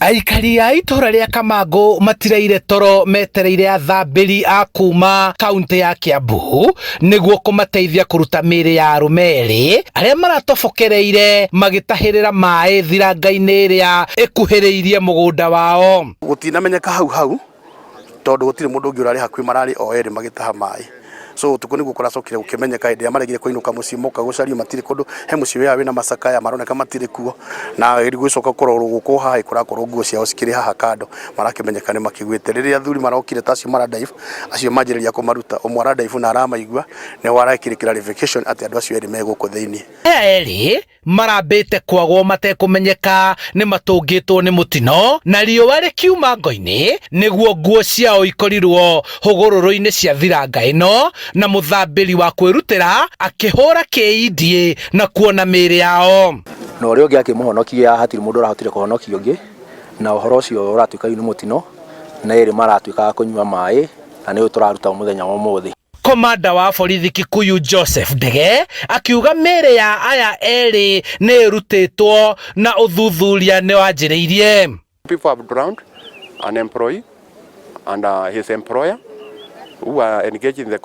Aikari a itũra rĩa Kamangũ matiraire toro metereire athambĩri a kuma kaunti ya Kiambu nĩguo kũmateithia kũruta mĩĩrĩ ya arũme erĩ arĩa maratobokereire magĩtahĩrĩra maĩ thiranga-inĩ ĩrĩa ĩkuhĩrĩirie mũgũnda wao. Gũtinamenyeka hau hau tondũ gũtirĩ mũndũ ũngĩ ũrarĩ hakuhĩ, mararĩ o erĩ magĩtaha maĩ. So ũtukũ nĩguo kũracokire gũkĩmenyeka hĩndĩ ĩrĩa maregire kũinũka mũciĩ, moka gũcario matirĩ kũndũ, he mũciĩ wĩ haha wĩna macakaya maroneka matirĩ kuo, na gũcoka kũrorwo gũkũ haha kũrakorwo nguo ciao cikĩrĩ haha kando, marakĩmenyeka nĩ makĩguĩte. Rĩrĩa athuri marokire ta acio mara dive, acio manjĩrĩria kũmaruta, ũmwe ara dive na aramaigua, nĩho arekire clarification atĩ andũ acio erĩ me gũkũ thĩinĩ. Aya erĩ marambĩte kwagwo matekũmenyeka nĩ matũngĩtwo nĩ mũtino na riũa rĩkiuma ngo-inĩ nĩguo nguo ciao ikorirwo hũgũrũrũ-inĩ cia thiranga ĩno na mũthambĩri wa kwĩrutĩra akĩhũra kĩindiĩ na kuona mĩĩrĩ yao. Na ũrĩa ũngĩ akĩmũhonokia, hatirĩ mũndũ ũrahotire kũhonokia ũngĩ, na ũhoro ũcio ũratuĩka rĩu nĩ mũtino, na erĩ maratuĩka a kũnyua maĩ, na nĩũyũ tũraruta mũthenya wa ũmũthĩ. Komanda wa borithi Kikuyu Joseph Ndege akiuga mĩĩrĩ ya aya erĩ nĩ ĩrutĩtwo na ũthuthuria nĩ wanjĩrĩirie. People have drowned an employee and his employer who are engaged in the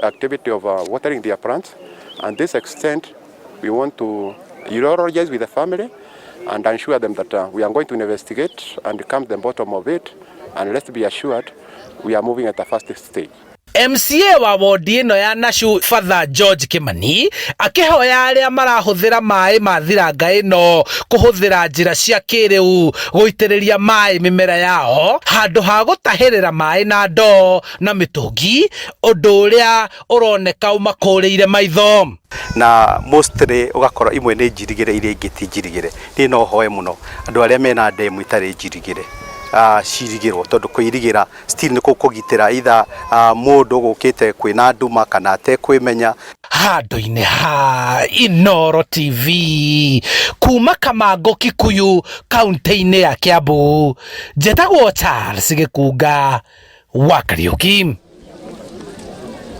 activity of watering their plants. And this extent, we want to eulogize with the family and assure them that we are going to investigate and come to the bottom of it. And let's be assured we are moving at a fast stage. MCA wa wondi ĩno ya Nashu Father George Kimani akĩhoya arĩa marahũthĩra maĩ ma thiranga ĩno kũhũthĩra njĩra cia kĩrĩu gũitĩrĩria maĩ mĩmera yao handũ ha gũtahĩrĩra maĩ na ndoo na mĩtũngi, ũndũ ũrĩa ũroneka ũmakũrĩire maitho. Na mostly ũgakora imwe nĩ njirigĩre, iria ingĩ ti njirigĩre. Niĩ no hoe mũno andũ arĩa mena ndemu itarĩ njirigĩre cirigĩrwo, tondũ kũirigĩra still nĩ kũgitĩra either mũndũ gũkĩte kwĩna nduma kana atekwĩmenya. Handũ-inĩ ha Inooro TV kuma Kamango Kikuyu kaunti-inĩ ya Kiambu, njĩtagwo Charles Gĩkunga wa Kariũki.